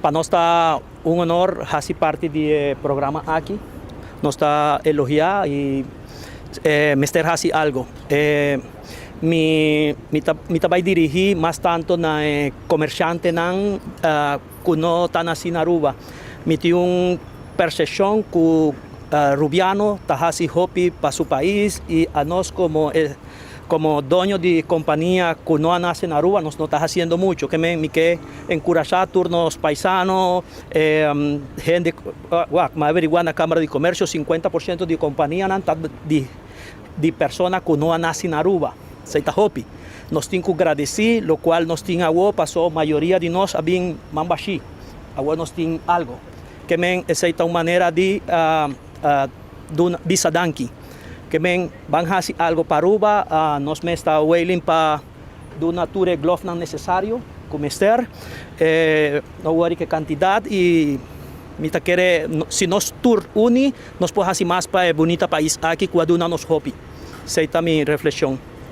Pa nos ta un honor hasi parti di e programa aki. Nos ta elogia y mester hasi algo. Mi ta bay dirigi mas tanto na e comerciantenan cu no ta naci na Aruba. Mi tin un percepcion cu Rubiano ta hasi hopi pa su pais y anos como doño di compania cu no a nace na Aruba, nos no ta haciendo mucho. Kemen mi ke encurasha tur nos paisano, hende, wak, m'a averigua na Camara di Comercio, 50% di companianan ta di persona cu no a nace na Aruba. Esey ta hopi. Nos tin cu gradici locual nos tin awo, paso mayoria di nos a bin man bashi. Awo nos tin algo. Kemen esey ta un manera di bisa danki. Kemen ban hasi algo pa Aruba, nos mes ta willing pa duna tur e glovenan necesario cu mester. No worry cu cantidad y mi ta kere si nos tur uni, nos por hasi mas pa e bunita pais aki cu a duna nos hopi. Esey ta mi reflexion.